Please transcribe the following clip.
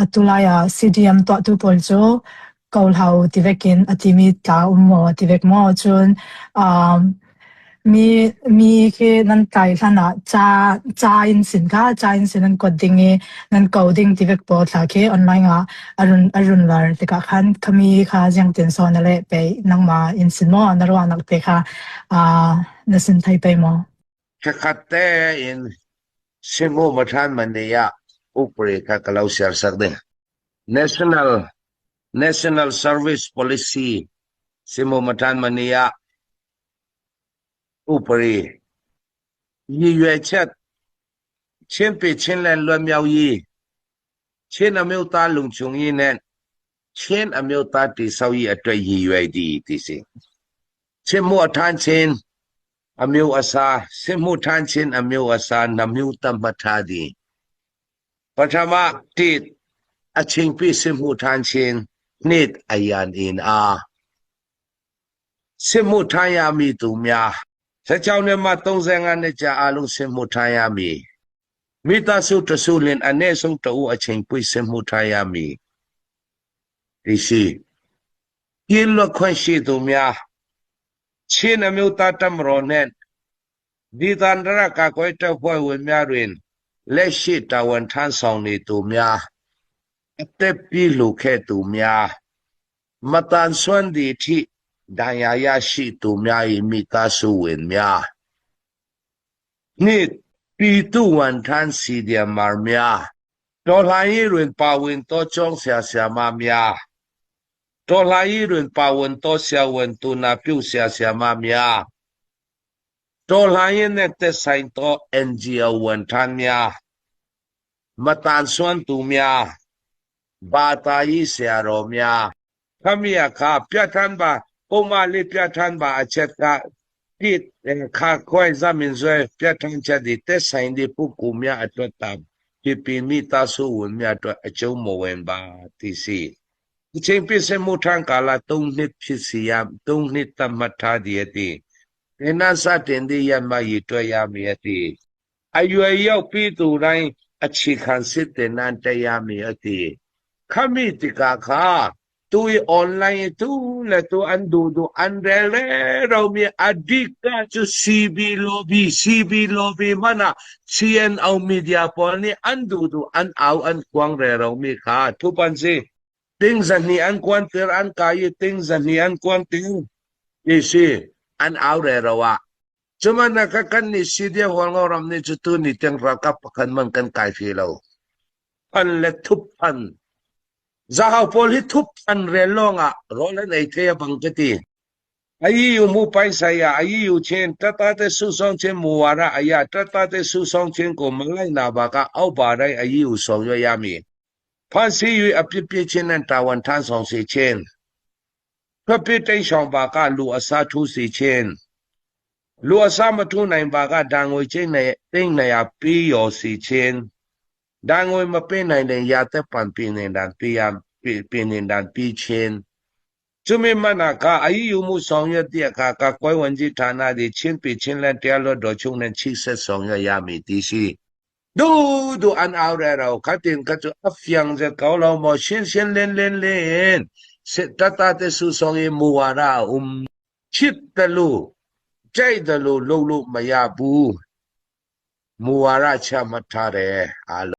Atu lai ah CDM tuahtu pawl cu ko hlah u ti vek in a timi tla um maw ti vek maw cun mi khi nan tlai hlan ah ca in sin kha ca in sin nan kuat ding i nan ko ding ti vek pawl thla khi online ah a run lar tikah khan khami kha ziangtin so na leh pei nangmah in sin maw na ruahnak te kha na sin thei pei maw? Khakhat tein simu mathan mani ah upri kha ka lo share sak ding. National Service Policy simu mathan mani ah upri yi yue chet Chin pi Chinland luan miao yi Chin amyu ta lung chung yi nen Chin amyu ta ti sau yi atwe yi yue di ti si. Chin mu athan chin amyu asa simu than chin amyu asa namyu tam matha di. Pathama tit achingpi simu than chin nit ayan in a. စစ်မှုထမ်းရမည်သူများ16နှစ်မှ35နှစ်ကြာအလုံးစစ်မှုထမ်းရမည်မိသားစုတစုလင်အနည်းဆုံးတဦးအချိန်ပြည့်စစ်မှုထမ်းရမည်ဒီရှိပြည့်လွတ်ခွင့်ရှိသူများချင်းအမျိုးသားတပ်မတော်နှင့်ဒီသန္တရကာကွယ်တပ်ဖွဲ့ဝင်များတွင်လက်ရှိတာဝန်ထမ်းဆောင်နေသူများအသက်ပြည့်လူခဲ့သူများမတန်ဆွမ်းသည့်အထိဒဏ်ရာရရှိသူများ၏မိသားစုဝင်များနှင့်ပြည်သူဝန်ထမ်းစီဒီအမ်မာများတော်လှန်ရေးတွင်ပါဝင်သောကျောင်းဆရာဆရာမများတော်လှန်ရေးတွင်ပါဝင်သောဆရာဝန်သူနာပြုဆရာဆရာမများတော်လှန်ရေးနှင့်သက်ဆိုင်သော NGO ဝန်ထမ်းများမတန်ဆွမ်းသူများဘာသာရေးဆရာတော်များခမရခပြဋ္ဌာန်းပါပုံမှန်လေးပြဋ္ဌာန်းပါအချက်ကတိခါခွဲဇမင်ဆွဲပြဋ္ဌာန်းချက်ဒီသက်ဆိုင်သည့်ပုဂ္ဂိုလ်များအတွက်တာပြပြမိသားစုဝင်များအတွက်အကျုံးမဝင်ပါတိစီအချိန်ပြည့်စမှုထံကာလ3နှစ်ဖြစ်စီရ3နှစ်သတ်မှတ်ထားသည်အသည်ဒီနစတင်သည့်ရမရည်တွေ့ရမည်အသည်အရွယ်ရောက်ပြီးသူတိုင်းအခြေခံစစ်တင်နန်းတက်ရမည်အသည်ခမိတိကာခာသူ online သူလေသူအန်ဒူဒူအန်ရဲလေရောမီအဒီကချူ CB lobby CB lobby မနာ CNO media ပေါ်နေအန်ဒူဒူအန်အောအန်ကွန်ရဲရောမီခါသူပန်စီတင်းဇနီအန်ကွန်တေအန်ကာယတင်းဇနီအန်ကွန်တင်းဒီစီအန်အောရဲရောဝကျမနကကန်နီစီဒီဟောငေါရမ်နီချတူနီတင်ရာကပခန်မန်ကန်ကိုင်ဖီလောအန်လက်ทุพัน zahau pawl hi thup an rel lawngah rawl an ei thei a bang ka ti. Ayi yu mu pai saya ayi yu chin tata te su song chin mu wara aya tata te su song chin ko malai na ba ka au ba dai ayi yu song yo ya mi. ဖန်စီယူအပြစ်ပြချင်းနဲ့တာဝန်ထမ်းဆောင်စေခြင်းထွက်ပြတိတ်ဆောင်ပါကလူအစားထူးစေခြင်းလူအစားမထူးနိုင်ပါကဒဏ်ငွေချင်းနဲ့တိတ်နေရပြီးရောစေခြင်းဒဏ်ငွေမပေးနိုင်တဲ့ရာသက်ပံပြင်းနေတာပြရပြင်းနေတာပြီးခြင်းကျွမေမနာကအယူမှုဆောင်ရွက်တဲ့အခါကကွယ်ဝင်ကြီးဌာနသည်ချင်းပြချင်းလက်တရားလွတ်တော်ချုပ်နဲ့ချိဆက်ဆောင်ရွက်ရမည်တည်ရှိဒူဒူအန်အော်ရရောခတင်ကချအဖျံဇကောလောမရှင်းရှင်းလင်းလင်းလင်းစတတတဲ့ဆူဆောင်ရမူဝါဒအုံချစ်တလူကြိုက်တယ်လို့လုပ်လို့မရဘူးမူဝါဒချမှတ်ထားတယ်အား